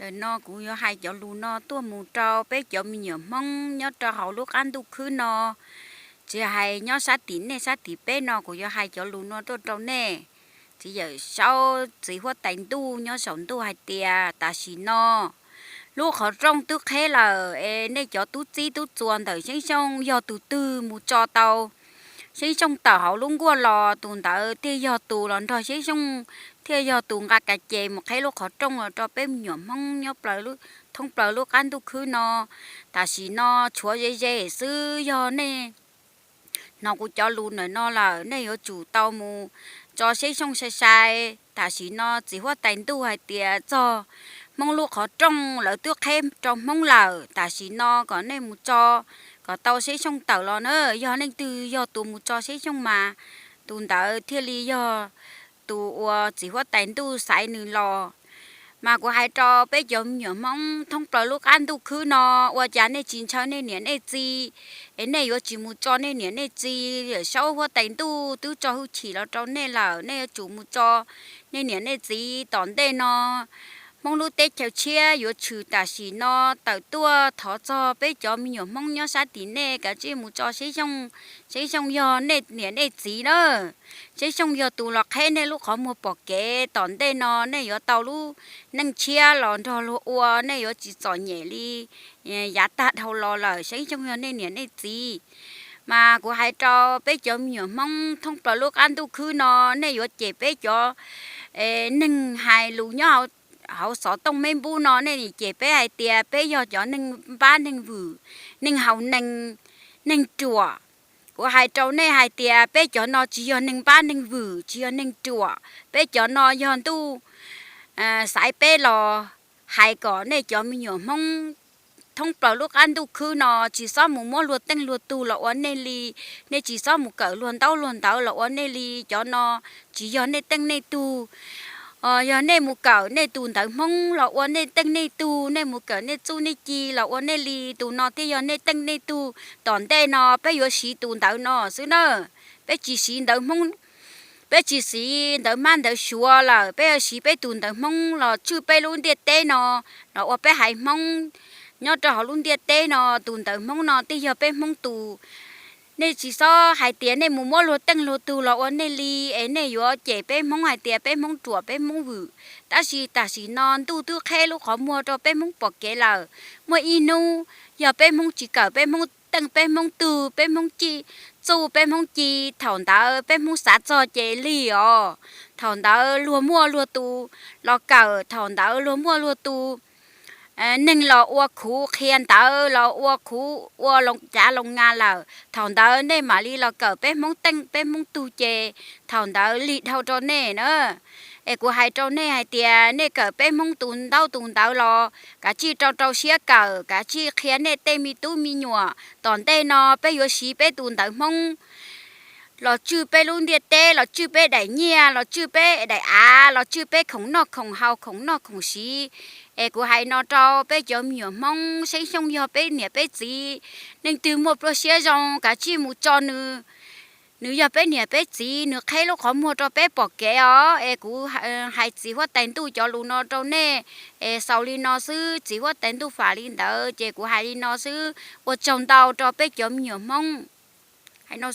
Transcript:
Ntawm no kuv yuav hais cov lus no tuaj mus rau peb cov me nyuam Hmoob nyob rau hauv lub qab ntuj khwb no, tsis hais nyob sab tim nej sab tim peb no, kuv yuav hais cov lus no tuaj rau nej. Txiv Yawm Saub txiv huab tais ntuj nyob saum ntuj hais tias tam sim no lub qhov rooj twb qheb lawm es nej cov tub txib tub txuas ntawm Xeeb Xyooj yog tus twg mus tso tau Xeeb Xyooj tawm hauv lub nkuaj los, tus ntawd thiaj yog tus los nrog Xeeb Xyooj, thiaj yog tus nqa kas ces mus qheb lub qhov rooj los rau peb me nyuam Hmoob nyob thoob plaws lub qab ntuj khwb no. Tam sim no tshuav ze ze xwb, yog nej hnov kuv cov lus ntawm no lawm, nej yuav tsum tau mus tso Xeeb Xyooj sai sai. Tam sim no txiv huab tais ntuj hais tias txog Hmoob lub qhov rooj lawv twb qheb rau Hmoob lawm, tam sim no kom nej mus tso kom tau Xeeb Xyooj tawm los na. Yog leej twg yog tus mus tso Xeeb Xyooj mas tus ntawd thiaj li yog tus uas txiv huab tais ntuj xaiv nws los. Mas kuv hais rau peb cov me nyuam Hmoob thoob plaws lub qab ntuj khwb no, ua cas nej tsis ntshaw nej niam nej txiv, es nej yuav tsis mus tso nej niam nej txiv? Yawm Saub huab tais ntuj twb tso hwj chim los rau nej lawm, nej yuav tsum mus tso nej niam nej txiv. Tom ntej no Hmoob lub teb chaws tshiab yuav tshwm, tam sim no tawm tuaj thov txog peb cov me nyuam Hmoob nyob sab tim nej kav tsij mus tso Xeeb Xyooj. Xeeb Xyooj yog nej niam nej txiv na. Xeeb Xyooj yog tus los qheb nej lub qhov muag pom kev. Tom ntej no nej yuav tau lub neej tshiab los nrog luag ua, nej yuav tsis txom nyem li yav tag dhau los lawm. Xeeb Xyooj yog nej niam nej txiv. Mas kuv hais rau peb cov me nyuam Hmoob thoob plaws lub qab ntuj khwb no, nej yuav cem peb cov neeg hais lus nyob hauv xov tooj meb npub no, nej cem peb hais tias peb yog cov neeg npab neeg vwm, neeg haus neeg, neeg ruam. Kuv hais rau nej hais tias peb cov no tsis yog neeg npab neeg vwm, tsis yog neeg ruam, peb cov no yog ntuj xaiv peb los hais kom nej cov me nyuam Hmoob thoob plaws lub qab ntuj khwb no tsis txhob mus muab luag teej luag tug los ua nej li, nej tsis txhob mus kawm luag ntaub luag ntawv los ua nej li. Cov no tsis yog nej teej nej tug. Yog nej mus kawm nej tus ntawv Hmoob los ua nej teej nej tug, nej mus kawm nej txuj nej ci los ua nej li, tus no thiaj yog nej teej nej tug. Tom ntej no peb yuav siv tus ntawv no xwb na. Peb tsis siv ntawv Hmoob, peb tsis siv ntawv Mab ntawv Suav lawm, peb yuav siv peb tus ntawv Hmoob los tswj peb lub ntiaj teb no, los ua peb haiv Hmoob nyob rau hauv lub ntiaj teb no. Tus ntawv Hmoob no thiaj yog peb Hmoob tus. Nej tsis txhob hais tias nej mus muab luag teej luag tug los ua nej li, es nej yuav cem peb Hmoob hais tias peb Hmoob ruam peb Hmoob vwm. Tab sis tam sim no ntuj twb qheb lub qhov muag rau peb Hmoob pom kev lawm. Muaj ib hnub yog peb Hmoob tsis kawm peb Hmoob teej peb Hmoob tug, peb Hmoob ci, txuj peb Hmoob ci, thaum ntawd peb Hmoob xav txog ces lig os. Thaum ntawd luag muaj luag tus los kawm, thaum ntawd luag muaj luag tus neeg los ua khuv qhia ntawv, los ua khuv ua loo cav loo nga lawm, thaum ntawd nej mam li los kawm peb Hmoob teej peb Hmoob tug ces thaum ntawd lig dhau rau nej na. Es kuv hais rau nej hais tias nej kawm peb Hmoob tus ntaub tus ntawv los kav tsij rau rau siab kawm, kav tsij qhia nej tej me tub me nyuam. Tom ntej no peb yuav siv peb tus ntawv Hmoob los tswj peb lub ntiaj teb, los tswj peb daim nyiaj, los tswj peb daim av, los tswj peb khoom noj khoom haus, khoom noj khoom siv. Es kuv hais no rau peb cov me nyuam Hmoob, Xeeb Xyooj yog peb niam peb txiv. Leej twg muaj pluaj siab zoo kav tsij mus tso nws, nws yog peb niam peb txiv, nws qheb lub qhov muag rau peb pom kev os. Es kuv hais txiv huab tais ntuj cov lus no rau nej, es xaus li no xwb, txiv huab tais ntuj fam li ntawd ces kuv hais li no xwb. Ua tsaug ntau rau peb cov me nyuam Hmoob. Hais no